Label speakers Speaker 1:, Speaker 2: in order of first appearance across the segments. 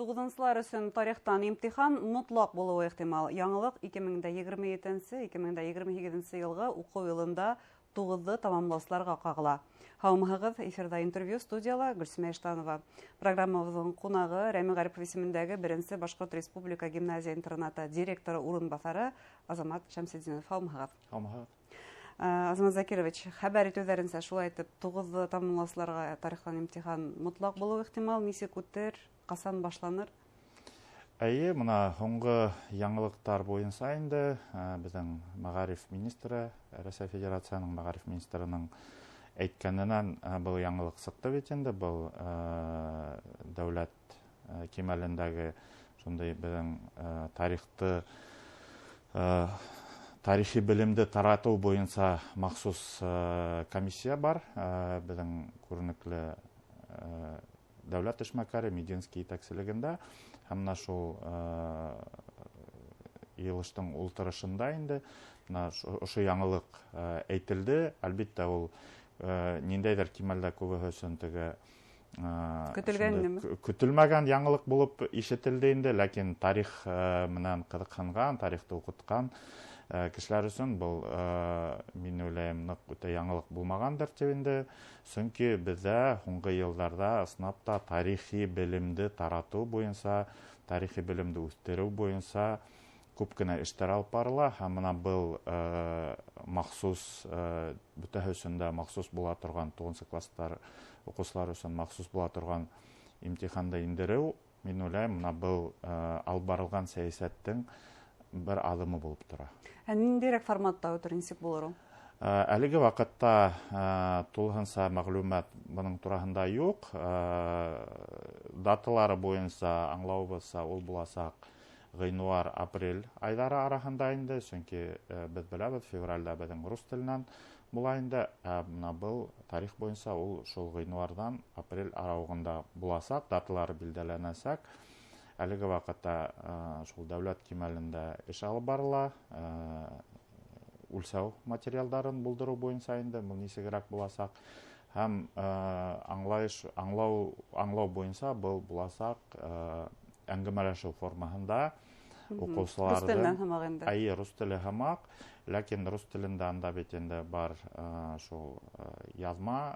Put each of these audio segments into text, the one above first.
Speaker 1: Туғыҙынсылар өсөн тарихтан имтихан мотлаҡ булыуы ихтимал. Яңылыҡ 2027-2028 йылғы уҡыу йылында туғыҙҙы тамамлаусыларға ҡағыла. Һаумыһығыҙ, эфирҙа интервью, студияла Гөлсимә Иштанова. Программабыҙҙың ҡунағы Рәми Ғарипов исемендәге беренсе Башҡорт республика гимназия-интернаты директоры урынбаҫары Азамат Шәмсетдинов. Һаумыһығыҙ.
Speaker 2: Һаумыһығыҙ.
Speaker 1: Азамат Закирович, хәбәр итеүҙәренсә, шулай итеп, туғыҙҙы тамамлаусыларға тарихтан имтихан мотлаҡ булыуы ихтимал. Нисек үтер, ҡасан башланыр?
Speaker 2: Эйе, бына һуңғы яңылыҡтар буйынса инде беҙҙең мәғариф министры, Рәсәй Федерацияһының мәғариф министрының әйткәненән был яңылыҡ сыҡты бит инде. Был дәүләт кимәлендәге шундай беҙҙең тарихты, тарихи белемде таратыу буйынса махсус комиссия бар. Беҙҙең күренекле дәүләт эшмәкәре Мединский етәкселегендә, һәм бына шул йыйылыштың ултырышында инде бына ошо яңылыҡ әйтелде. Әлбиттә, ул ниндәйҙер кимәлдә күбеһе өсөн теге
Speaker 1: көтөлгән,
Speaker 2: көтөлмәгән яңылыҡ булып ишетелде инде, ләкин тарих менән ҡыҙыҡһынған, тарихты уҡытҡан кешеләр өсөн был, мин уйлайым, ныҡ үтә яңылыҡ булмағандыр тип инде. Сөнки беҙҙә һуңғы йылдарҙа ысынлап та тарихи белемде таратыу буйынса, тарихи белемде үҫтереү буйынса күп кенә эштәр алып барыла, һәм бына был махсус, бөтәһе өсөн дә махсус була торған, туғыҙынсы класстар уҡыусылар өсөн махсус була торған имтиханды индереү, мин уйлайым, бына был алып барылған сәйәсәттең бер аҙымы булып тора.
Speaker 1: Ә ниндәйерәк форматта үтер, нисек булыр ул?
Speaker 2: Әлеге ваҡытта тулыһынса мәғлүмәт бының тураһында юҡ. Даталары буйынса аңлауыбыҙса, ул буласаҡ ғинуар, апрель айҙары араһында инде, сөнки беҙ беләбеҙ, февралдә беҙҙең рус теленән була инде. Ә бына был тарих буйынса ул шул ғинуарҙан апрель арауығында буласаҡ, даталары билдәләнәсәк. Әлеге ваҡытта шул дәүләт кимәлендә эш алып барыла, үлсәү материалдарын булдырыу буйынса инде был нисегерәк буласаҡ, һәм аңлау буйынса был буласаҡ әңгәмәләшеү формаһында уҡыусыларҙың.
Speaker 1: Рус теленән һымаҡ инде.
Speaker 2: Эйе, рус теле һымаҡ, ләкин рус телендә анда бит инде бар шул яҙма,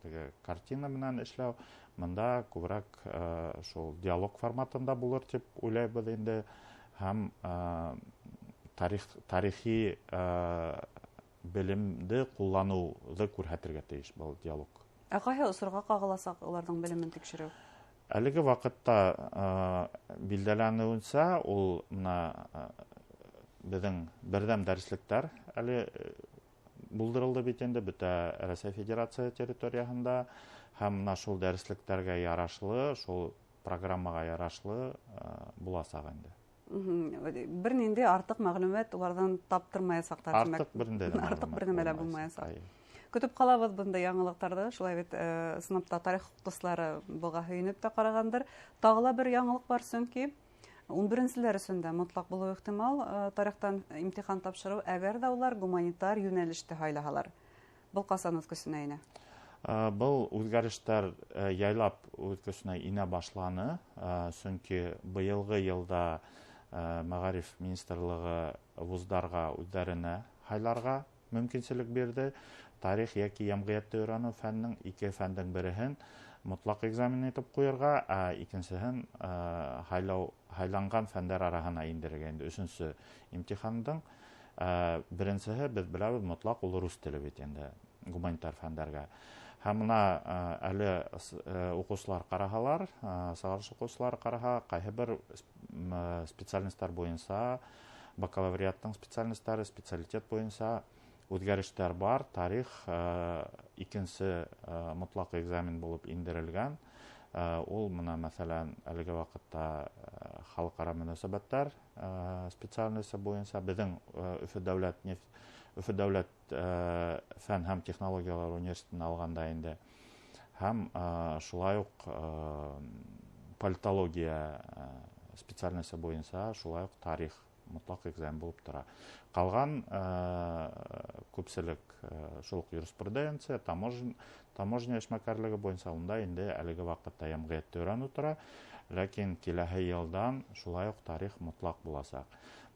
Speaker 2: теге картина менән эшләү, мында күберәк шул диалог форматында булыр тип уйлайбыҙ инде, һәм тарихи белемде ҡулланыуҙы күрһәтергә тейеш был диалог.
Speaker 1: Ә ҡайһы осорға ҡағыласаҡ уларҙың белемен тикшереү?
Speaker 2: Әлеге ваҡытта билдәләнеүенсә, ул бына беҙҙең берҙәм дәреслектәр әле булдырылды бит инде бөтә Рәсәй Федерация территорияһында, һәм бына шул дәреслектәргә ярашлы, шул программаға ярашлы буласаҡ инде.
Speaker 1: Бер ниндәй артыҡ мәғлүмәт уларҙан таптырмаясаҡтар, тимәк.
Speaker 2: Артыҡ бер ниндәй ҙә
Speaker 1: Артыҡ бер нәмә лә булмаясаҡ.
Speaker 2: Эйе.
Speaker 1: Көтөп ҡалабыҙ бындай яңылыҡтарҙы. Шулай бит, ысынлап та тарих уҡытыусылары быға һөйөнөп тә ҡарағандыр. Тағы ла бер яңылыҡ бар, сөнки ун беренселәр өсөн дә мотлаҡ булыуы ихтимал, тарихтан имтихан тапшырыу, әгәр ҙә улар гуманитар йүнәлеште һайлаһалар. Был ҡасан үҙ көсөнә инә?
Speaker 2: Был үҙгәрештәр яйлап үҙ көсөнә инә башланы, сөнки быйылғы йылда Мәғариф министрлығы вуздарға үҙҙәренә һайларға мөмкинселек бирҙе. Тарих йәки йәмғиәтте өйрәнеү фәненең ике фәндең береһен мотлаҡ экзамен итеп ҡуйырға, ә икенсеһен һайланған фәндәр араһына индерергә инде. Өсөнсө имтихандың беренсеһе, беҙ беләбеҙ, мотлаҡ ул рус теле бит инде гуманитар фәндәргә. Һәм бына әле уҡыусылар ҡараһалар, сығарыш уҡыусылар ҡараһа, ҡайһы бер специальностар буйынса, бакалавриаттың специальностары, специалитет буйынса үҙгәрештәр бар. Тарих икенсе мотлаҡ экзамен булып индерелгән. Ул бына, мәҫәлән, әлеге ваҡытта халыҡ-ара мөнәсәбәттәр специальносты буйынса беҙҙең Өфө дәүләт нефть, Өфө дәүләт фән һәм технологиялар университетын алғанда инде, һәм шулай уҡ политология специальносты буйынса шулай уҡ тарих мотлаҡ экзамен булып тора. Ҡалған күпселек шул уҡ юриспруденция, таможня эшмәкәрлеге буйынса унда инде әлеге ваҡытта йәмғиәтте өйрәнеү тора, ләкин киләһе йылдан шулай уҡ тарих мотлаҡ буласаҡ.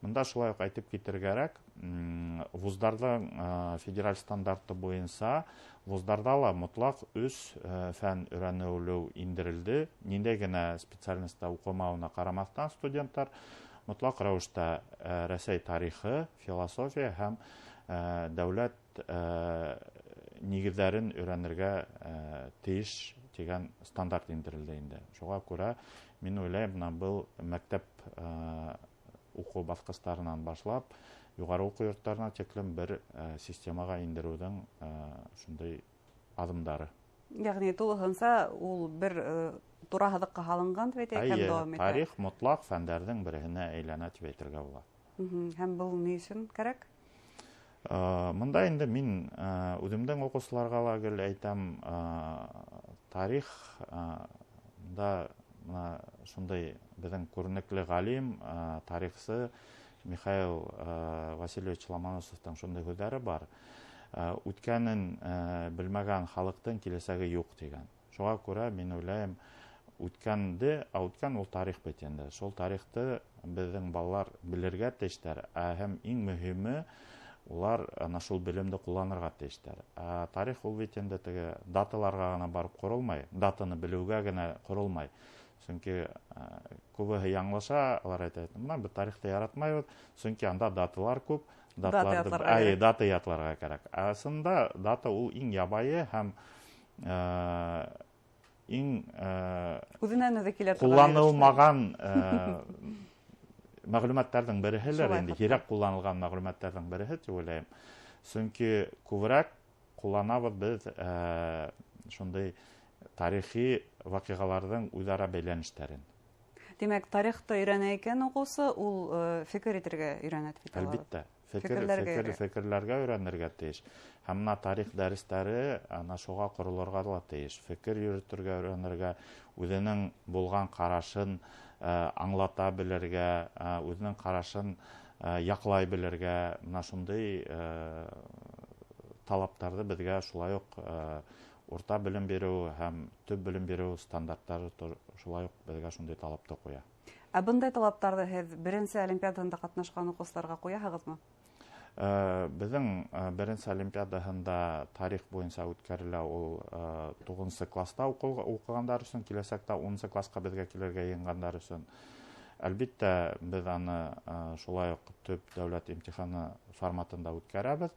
Speaker 2: Бында шулай уҡ әйтеп китергә кәрәк, вуздарҙың федераль стандарты буйынса вуздарҙа ла мотлаҡ 3 фән өйрәнелеү индерелде. Ниндәй генә специальностьта уҡымауына ҡарамаҫтан студенттар мотлаҡ рәүештә Рәсәй тарихы, философия һәм дәүләт нигеҙҙәрен өйрәнергә тейеш тигән стандарт индерелде инде. Шуға күрә мин уйлайым, бына был мәктәп уҡыу баҫҡыстарынан башлап юғары уҡыу йорттарына тиклем бер системаға индереүҙең шундай аҙымдары.
Speaker 1: Йәғни тулыһынса ул бер тура һыҙыҡҡа һалынған тип әйтәйек, һәм дауам итә.
Speaker 2: Тарих мотлаҡ фәндәрҙең береһенә әйләнә тип әйтергә була.
Speaker 1: Һәм был ни өсөн кәрәк?
Speaker 2: Мында инде мин үҙемдең уҡыусыларға ла гел әйтәм, тарих да бына шундай беҙҙең күренекле ғалим, тарихсы Михаил Васильевич Ломоносовтың шундай һүҙҙәре бар. Үткәнен белмәгән халыҡтың киләсәге юҡ тигән. Шуға күрә мин уйлайым, үткәнде, ә үткән ул тарих бит инде. Шул тарихты беҙҙең балалар белергә тейештәр, ә һәм иң мөһиме улар ана шул белемде ҡулланырға тейештәр. Ә тарих ул бит инде теге даталарға ғына барып ҡоролмай, датаны белеүгә генә ҡоролмай. Сөнки күбеһе яңылыша, улар әйтә, бына беҙ тарихты яратмайбыҙ, сөнки анда даталар күп, дата ятларға кәрәк. Ә ысында дата ул иң ябайы һәм иң
Speaker 1: үҙенән үҙе килә торған
Speaker 2: ҡулланылмаған мәғлүмәттәрҙең береһелер инде, һирәк ҡулланылған мәғлүмәттәрҙең береһе тип уйлайым. Сөнки күберәк ҡулланабыҙ беҙ шундай тарихи ваҡиғаларҙың үҙ-ара бәйләнештәрен.
Speaker 1: Тимәк, тарихты өйрәнә икән уҡыусы, ул фекер итергә өйрәнә тип әйтә алабыҙ.
Speaker 2: Әлбиттә,
Speaker 1: Фекерләргә өйрәнә.
Speaker 2: фекерләргә өйрәнергә тейеш. Һәм бына тарих дәрестәре ана шуға ҡоролорға ла тейеш. Фекер йөрөтөргә өйрәнергә, үҙенең булған ҡарашын аңлата белергә, үҙенең ҡарашын яҡлай белергә, бына шундай талаптарҙы беҙгә шулай уҡ урта белем биреү һәм төп белем биреү стандарттары шулай уҡ беҙгә шундай талапты ҡуя.
Speaker 1: Ә бындай талаптарҙы һеҙ беренсе олимпиадаһында ҡатнашҡан уҡыусыларға ҡуяһығыҙмы?
Speaker 2: Беҙҙең беренсе олимпиадаһында тарих буйынса үткәрелә ул туғыҙынсы класста уҡығандар өсөн, киләсәктә унынсы класҡа беҙгә килергә йыйынғандар өсөн. Әлбиттә, беҙ аны шулай уҡ төп дәүләт имтиханы форматында үткәрәбеҙ.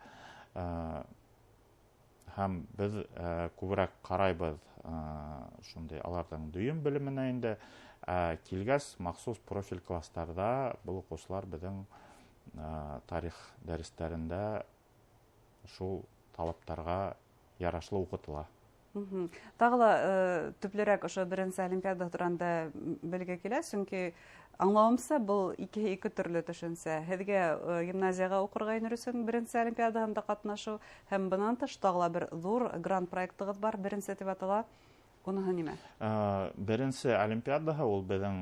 Speaker 2: Һәм беҙ күберәк ҡарайбыҙ шундай аларҙың дөйөм белеменә инде. Килгәс махсус профиль класстарҙа был уҡыусылар беҙҙең тарих дәрестәрендә шул талаптарға ярашлы уҡытыла.
Speaker 1: Тағы ла төплөрәк ошо беренсе олимпиада тураһында белге килә, сөнки аңлауымса был икеһе ике төрлө төшөнсә. Һеҙгә гимназияға уҡырға инер өсөн беренсе олимпиадаһында ҡатнашыу һәм бынан тыш тағы ла бер ҙур грант проектығыҙ бар, беренсе тип атала. Уныһы нимә?
Speaker 2: Беренсе олимпиадаһы ул беҙҙең,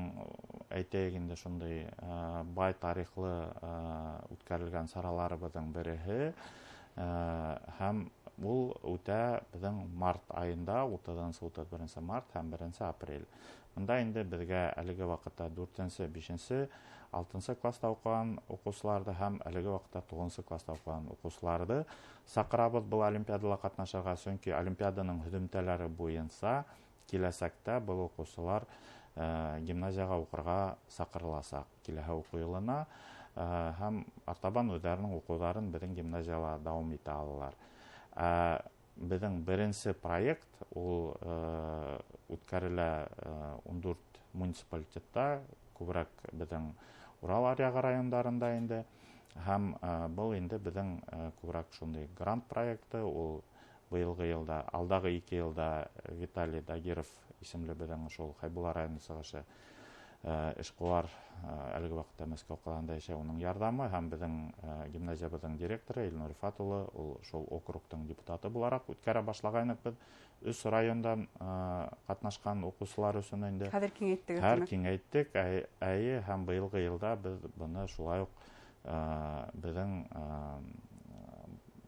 Speaker 2: әйтәйек инде, шундай бай тарихлы үткәрелгән сараларыбыҙҙың береһе. Һәм ул үтә беҙҙең март айында, утыҙынсы, утыҙ беренсе март һәм беренсе апрель. Бында инде беҙгә әлеге ваҡытта дүртенсе, бишенсе, алтынсы класста уҡыған уҡыусыларҙы һәм әлеге ваҡытта туғыҙынсы класста уҡыған уҡыусыларҙы саҡырабыҙ был олимпиадала ҡатнашырға, сөнки олимпиаданың һөҙөмтәләре буйынса киләсәктә был уҡыусылар гимназияға уҡырға саҡырыласаҡ киләһе уҡыу йылына һәм артабан үҙҙәренең уҡыуҙарын беҙҙең гимназияла дауам итә алалар. Беҙҙең беренсе проект ул үткәрелә ун дүрт муниципалитетта, күберәк беҙҙең Урал аръяғы райондарында инде. Һәм был инде беҙҙең күберәк шундай грант проекты, ул быйылғы йылда, алдағы ике йылда Виталий Дагиров исемле беҙҙең шул Хәйбулла районы сығышы Эшҡыуар әлеге ваҡытта Мәскәү ҡалаһында йәшәй, уның ярҙамы һәм беҙҙең гимназиябыҙҙың директоры Илнур Рифат улы, ул шул округтың депутаты булараҡ үткәрә башлағайныҡ беҙ 3 райондан ҡатнашҡан уҡыусылар өсөн инде.
Speaker 1: Хәҙер киңәйттек.
Speaker 2: Хәҙер киңәйттек, әйе, һәм быйылғы йылда беҙ быны шулай уҡ беҙҙең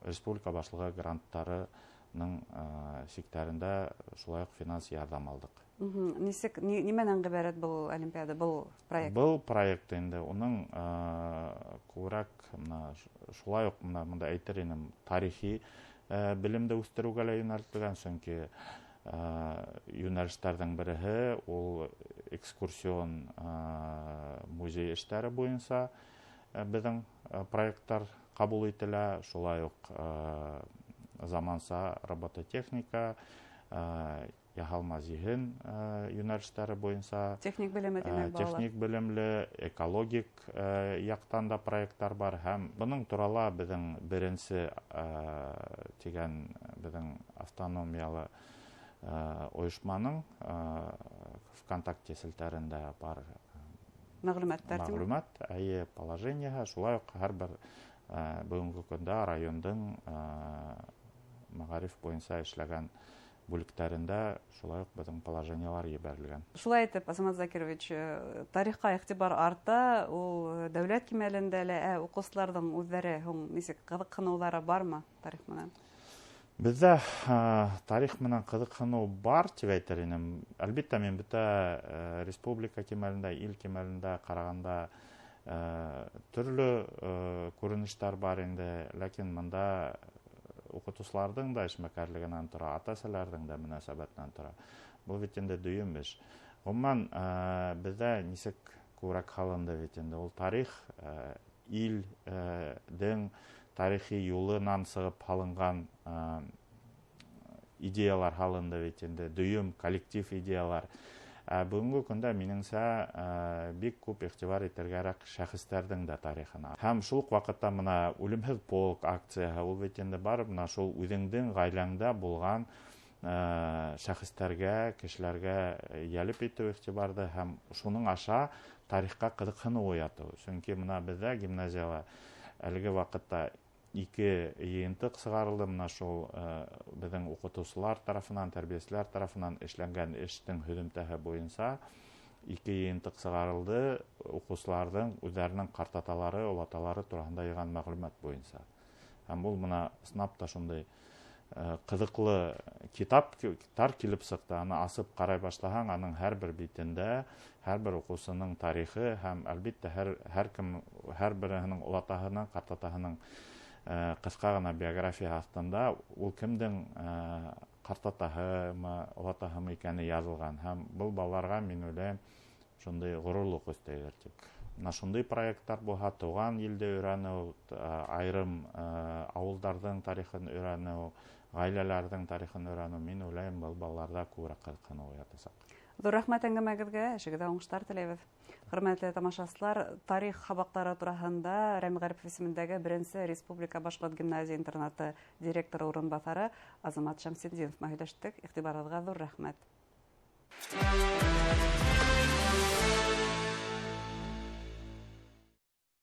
Speaker 2: республика башлығы гранттарының сиктәрендә шулай уҡ финанс ярҙам алдыҡ.
Speaker 1: Нисек, нимәнән ғибәрәт был олимпиада, был проект?
Speaker 2: Был проект инде уның күберәк мына шулай уҡ мына бында әйтер инем, тарихи белемде үҫтереүгә лә йүнәлтелгән, сөнки йүнәлештәрҙең береһе ул экскурсион музей эштәре буйынса беҙҙең проекттар ҡабул ителә, шулай уҡ заманса робототехника, яһалма зиһен йүнәлештәре буйынса.
Speaker 1: Техник белеме тимәк балалар.
Speaker 2: Техник белемле, экологик яҡтан да проекттар бар һәм бының турала беҙҙең беренсе тигән беҙҙең автономиялы ойошманың ВКонтакте селтәрендә бар
Speaker 1: мәғлүмәттәр, тимәк.
Speaker 2: Мәғлүмәт, әйе, положениеһы, шулай уҡ һәр бер бөгөнгө көндә райондың мәғариф буйынса эшләгән бүлектәрендә шулай уҡ беҙҙең положениелар ебәрелгән.
Speaker 1: Шулай итеп, Азамат Закирович, тарихҡа иғтибар арта, ул дәүләт кимәлендә лә, уҡыусыларҙың үҙҙәре һуң нисек ҡыҙыҡһыныуҙары бармы тарих менән?
Speaker 2: Беҙҙә тарих менән ҡыҙыҡһыныу бар тип әйтер инем. Әлбиттә, мин бөтә республика кимәлендә, ил кимәлендә ҡарағанда төрлө күренештәр бар инде, ләкин бында уҡытыусыларҙың да эшмәкәрлегенән тора, ата-әсәләрҙең дә мөнәсәбәтенән тора. Был бит инде дөйөм эш. Ғөмүмән, беҙҙә нисек күберәк һалынды бит инде ул тарих, илдең тарихи юлынан сығып һалынған идеялар һалынды бит инде, дөйөм коллектив идеялар. Бөгөнгө көндә минеңсә, бик күп иғтибар итергә кәрәк шәхестәрҙең дә тарихына. Һәм шул уҡ ваҡытта мына Үлемһеҙ полк акцияһы, ул бит инде бар, мына шул үҙеңдең ғаиләңдә булған шәхестәргә, кешеләргә йәлеп итеү иғтибарҙы һәм шуның аша тарихҡа ҡыҙыҡһыныу уятыу. Сөнки мына беҙҙә гимназияла әлеге ваҡытта 2 йыйынтыҡ сығарылды, мына шул беҙҙең уҡытыусылар тарафынан, тәрбиәселәр тарафынан эшләнгән эштең һөҙөмтәһе буйынса 2 йыйынтыҡ сығарылды уҡыусыларҙың үҙҙәренең ҡартаталары, олаталары тураһында йыйған мәғлүмәт буйынса. Һәм ул мына ысынлап та шундай ҡыҙыҡлы китап тар килеп сыҡты. Аны асып ҡарай башлаһаң, аның һәр бер битендә һәр бер уҡыусының тарихы һәм әлбиттә һәр кем, һәр береһенең олатаһының, ҡартатаһының ҡыҫҡа ғына биография аҫтында ул кемдең ҡартатаһымы, олатаһымы икәне яҙылған. Һәм был балаларға, мин уйлайым, шундай ғорурлыҡ өҫтәйҙер тип. Мына шундай проекттар булһа, тыуған илде өйрәнеү, айырым ауылдарҙың тарихын өйрәнеү, ғаиләләрҙең тарихын өйрәнеү, мин уйлайым, был балаларҙа күберәк ҡыҙыҡһыныу уятасаҡ.
Speaker 1: Ҙур рәхмәт әңгәмәгеҙгә, эшегеҙҙә уңыштар теләйбеҙ. Хөрмәтле тамашасылар, тарих һабаҡтары тураһында Рәми Ғарипов исемендәге беренсе республика башҡорт гимназия интернаты директоры урынбаҫары Азамат Шәмсетдинов менән һөйләштек. Иғтибарығыҙға ҙур рәхмәт.